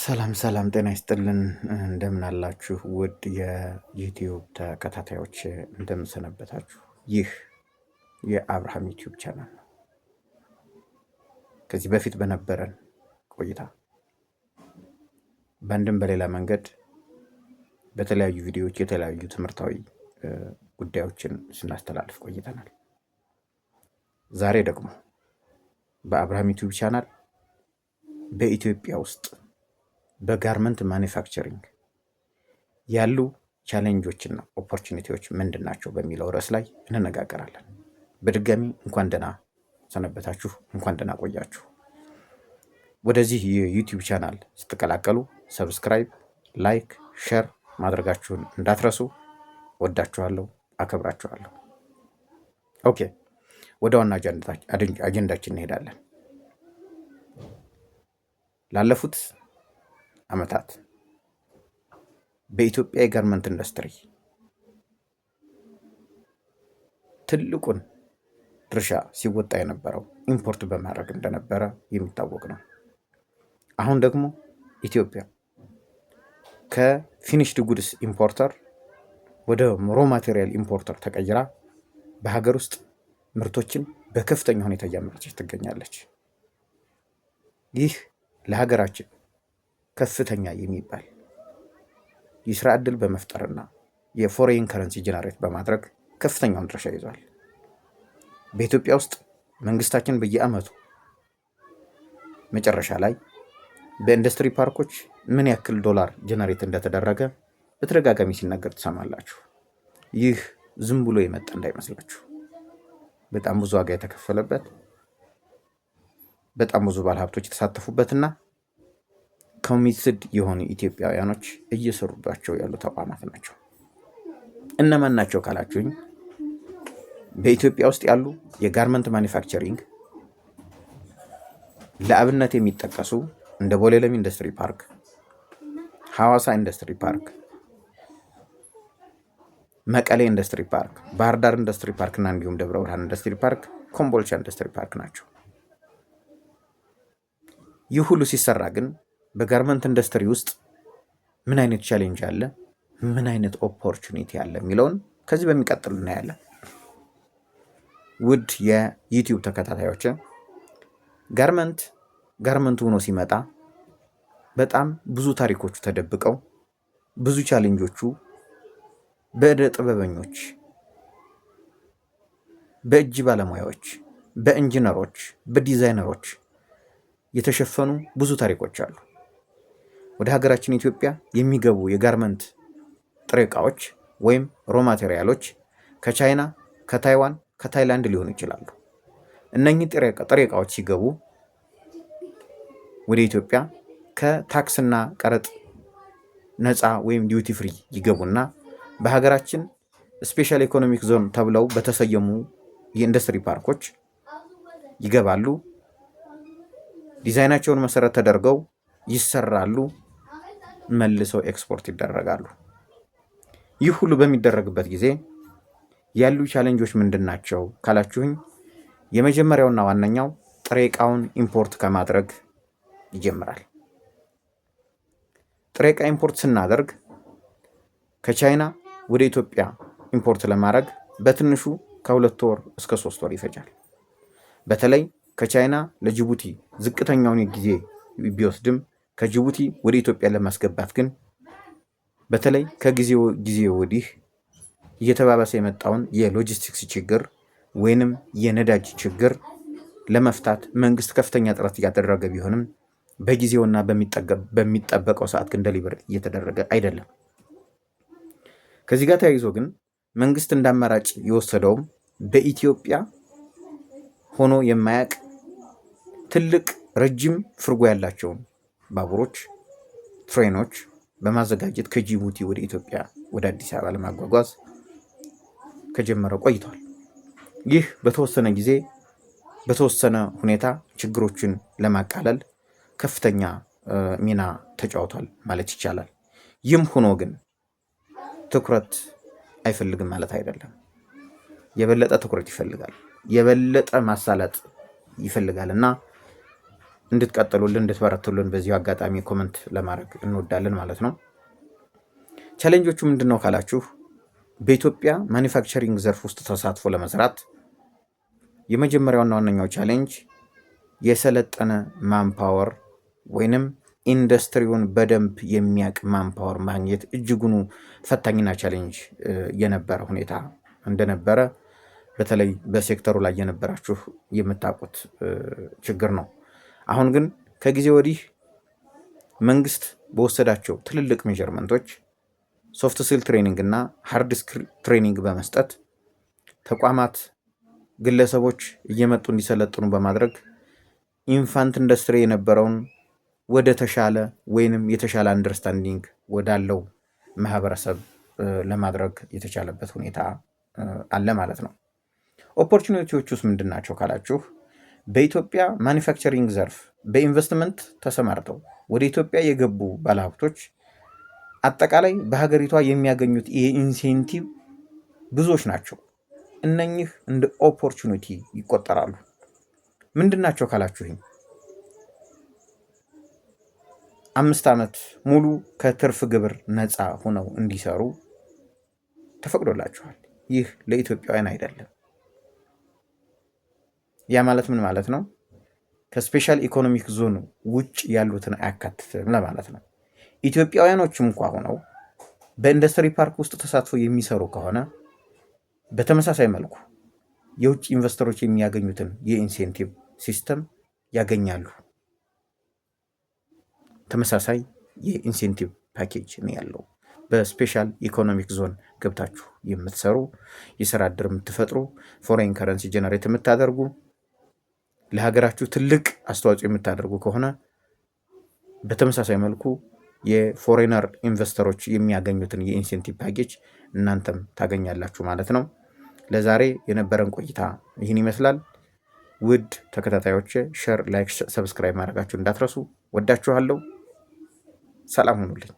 ሰላም ሰላም፣ ጤና ይስጥልን፣ እንደምን አላችሁ? ውድ የዩቲዩብ ተከታታዮች፣ እንደምን ሰነበታችሁ? ይህ የአብርሃም ዩቲዩብ ቻናል ነው። ከዚህ በፊት በነበረን ቆይታ በአንድም በሌላ መንገድ በተለያዩ ቪዲዮዎች የተለያዩ ትምህርታዊ ጉዳዮችን ስናስተላልፍ ቆይተናል። ዛሬ ደግሞ በአብርሃም ዩቲዩብ ቻናል በኢትዮጵያ ውስጥ በ garment manufacturing ያሉ challenge ኦችና opportunity ዎች ምንድን ናቸው በሚለው ርዕስ ላይ እንነጋገራለን። በድጋሚ እንኳን ደህና ሰነበታችሁ፣ እንኳን ደህና ቆያችሁ። ወደዚህ የዩቲዩብ ቻናል ስትቀላቀሉ subscribe፣ like፣ share ማድረጋችሁን እንዳትረሱ። ወዳችኋለሁ፣ አከብራችኋለሁ። Okay፣ ወደ ዋና አጀንዳችን እንሄዳለን። ላለፉት ዓመታት በኢትዮጵያ የ garment industry ትልቁን ድርሻ ሲወጣ የነበረው import በማድረግ እንደነበረ የሚታወቅ ነው። አሁን ደግሞ ኢትዮጵያ ከ finished goods importer ወደ raw material importer ተቀይራ በሀገር ውስጥ ምርቶችን በከፍተኛ ሁኔታ እያመረተች ትገኛለች። ይህ ለሀገራችን ከፍተኛ የሚባል የስራ ዕድል በመፍጠርና የ foreign currency generate በማድረግ ከፍተኛውን ድርሻ ይዟል። በኢትዮጵያ ውስጥ መንግስታችን በየዓመቱ መጨረሻ ላይ በኢንዱስትሪ ፓርኮች ምን ያክል ዶላር generate እንደተደረገ በተደጋጋሚ ሲናገር ትሰማላችሁ። ይህ ዝም ብሎ የመጣ እንዳይመስላችሁ። በጣም ብዙ ዋጋ የተከፈለበት፣ በጣም ብዙ ባለሀብቶች የተሳተፉበትና committed የሆኑ ኢትዮጵያውያኖች እየሰሩባቸው ያሉ ተቋማት ናቸው። እነማን ናቸው ካላችሁኝ፣ በኢትዮጵያ ውስጥ ያሉ የ garment manufacturing ለአብነት የሚጠቀሱ እንደ ቦሌ ለሚ ኢንዱስትሪ ፓርክ፣ ሐዋሳ ኢንዱስትሪ ፓርክ፣ መቀሌ ኢንዱስትሪ ፓርክ፣ ባህር ዳር ኢንዱስትሪ ፓርክ እና እንዲሁም ደብረ ብርሃን ኢንዱስትሪ ፓርክ፣ ኮምቦልቻ ኢንዱስትሪ ፓርክ ናቸው። ይህ ሁሉ ሲሰራ ግን በ garment industry ውስጥ ምን አይነት challenge አለ፣ ምን አይነት opportunity አለ የሚለውን ከዚህ በሚቀጥል እናያለን። ውድ የዩቲዩብ ተከታታዮች፣ garment garment ሆኖ ሲመጣ በጣም ብዙ ታሪኮቹ ተደብቀው፣ ብዙ challenge ኦቹ በእደ ጥበበኞች፣ በእጅ ባለሙያዎች፣ በኢንጂነሮች፣ በዲዛይነሮች የተሸፈኑ ብዙ ታሪኮች አሉ። ወደ ሀገራችን ኢትዮጵያ የሚገቡ የ garment ጥሬ ዕቃዎች ወይም raw material ኦች ከቻይና፣ ከታይዋን፣ ከታይላንድ ሊሆኑ ይችላሉ። እነኚህ ጥሬ ዕቃዎች ሲገቡ ወደ ኢትዮጵያ ከታክስና ቀረጥ ነፃ ወይም duty free ይገቡና በሀገራችን special economic zone ተብለው በተሰየሙ የኢንዱስትሪ ፓርኮች ይገባሉ። ዲዛይናቸውን መሰረት ተደርገው ይሰራሉ፣ መልሰው ኤክስፖርት ይደረጋሉ። ይህ ሁሉ በሚደረግበት ጊዜ ያሉ challenge ኦች ምንድን ናቸው ካላችሁኝ፣ የመጀመሪያውና ዋነኛው ጥሬ ዕቃውን import ከማድረግ ይጀምራል። ጥሬ ዕቃ import ስናደርግ ከቻይና ወደ ኢትዮጵያ import ለማድረግ በትንሹ ከ2 ወር እስከ 3 ወር ይፈጃል። በተለይ ከቻይና ለጅቡቲ ዝቅተኛውን ጊዜ ቢወስድም ከጅቡቲ ወደ ኢትዮጵያ ለማስገባት ግን በተለይ ከጊዜ ጊዜ ወዲህ እየተባባሰ የመጣውን የሎጂስቲክስ ችግር ወይንም የነዳጅ ችግር ለመፍታት መንግስት ከፍተኛ ጥረት እያደረገ ቢሆንም በጊዜውና በሚጠበቀው ሰዓት ግን deliver እየተደረገ አይደለም። ከዚህ ጋር ተያይዞ ግን መንግስት እንደ አማራጭ የወሰደውም በኢትዮጵያ ሆኖ የማያውቅ ትልቅ ረጅም ፍርጎ ያላቸውን ባቡሮች፣ train ኦች በማዘጋጀት ከጅቡቲ ወደ ኢትዮጵያ ወደ አዲስ አበባ ለማጓጓዝ ከጀመረ ቆይቷል። ይህ በተወሰነ ጊዜ በተወሰነ ሁኔታ ችግሮችን ለማቃለል ከፍተኛ ሚና ተጫውቷል ማለት ይቻላል። ይህም ሆኖ ግን ትኩረት አይፈልግም ማለት አይደለም። የበለጠ ትኩረት ይፈልጋል፣ የበለጠ ማሳለጥ ይፈልጋል እና እንድትቀጥሉልን፣ እንድትበረቱልን በዚሁ አጋጣሚ comment ለማድረግ እንወዳለን ማለት ነው። Challenge ኦቹ ምንድን ነው ካላችሁ፣ በኢትዮጵያ manufacturing ዘርፍ ውስጥ ተሳትፎ ለመስራት የመጀመሪያውና ዋነኛው challenge የሰለጠነ manpower ወይንም ኢንዱስትሪውን በደንብ የሚያውቅ manpower ማግኘት እጅጉኑ ፈታኝና challenge የነበረ ሁኔታ እንደነበረ በተለይ በሴክተሩ ላይ የነበራችሁ የምታውቁት ችግር ነው። አሁን ግን ከጊዜ ወዲህ መንግስት በወሰዳቸው ትልልቅ measurement ኦች soft skill training እና hard skill training በመስጠት ተቋማት፣ ግለሰቦች እየመጡ እንዲሰለጥኑ በማድረግ infant industry የነበረውን ወደ ተሻለ ወይንም የተሻለ understanding ወዳለው ማህበረሰብ ለማድረግ የተቻለበት ሁኔታ አለ ማለት ነው። Opportunity ዎች ውስጥ ምንድን ናቸው ካላችሁ፣ በኢትዮጵያ manufacturing ዘርፍ በኢንቨስትመንት ተሰማርተው ወደ ኢትዮጵያ የገቡ ባለሀብቶች አጠቃላይ በሀገሪቷ የሚያገኙት የ incentive ብዙዎች ናቸው። እነኚህ እንደ opportunity ይቆጠራሉ። ምንድን ናቸው ካላችሁኝ፣ 5 ዓመት ሙሉ ከትርፍ ግብር ነፃ ሆነው እንዲሰሩ ተፈቅዶላቸዋል። ይህ ለኢትዮጵያውያን አይደለም። ያ ማለት ምን ማለት ነው? ከ special economic zone ውጭ ያሉትን አያካትትም ለማለት ነው። ኢትዮጵያውያኖችም እንኳ ሆነው በ industry park ውስጥ ተሳትፎ የሚሰሩ ከሆነ በተመሳሳይ መልኩ የውጭ ኢንቨስተሮች የሚያገኙትን የ incentive system ያገኛሉ። ተመሳሳይ የ incentive package ነው ያለው። በ special economic zone ገብታችሁ የምትሰሩ፣ የስራ እድል የምትፈጥሩ፣ foreign currency generate የምታደርጉ፣ ለሀገራችሁ ትልቅ አስተዋጽኦ የምታደርጉ ከሆነ በተመሳሳይ መልኩ የ foreigner ኢንቨስተሮች የሚያገኙትን የ incentive package እናንተም ታገኛላችሁ ማለት ነው። ለዛሬ የነበረን ቆይታ ይህን ይመስላል። ውድ ተከታታዮች share፣ like፣ subscribe ማድረጋችሁ እንዳትረሱ። ወዳችኋለሁ። ሰላም ሁኑልኝ።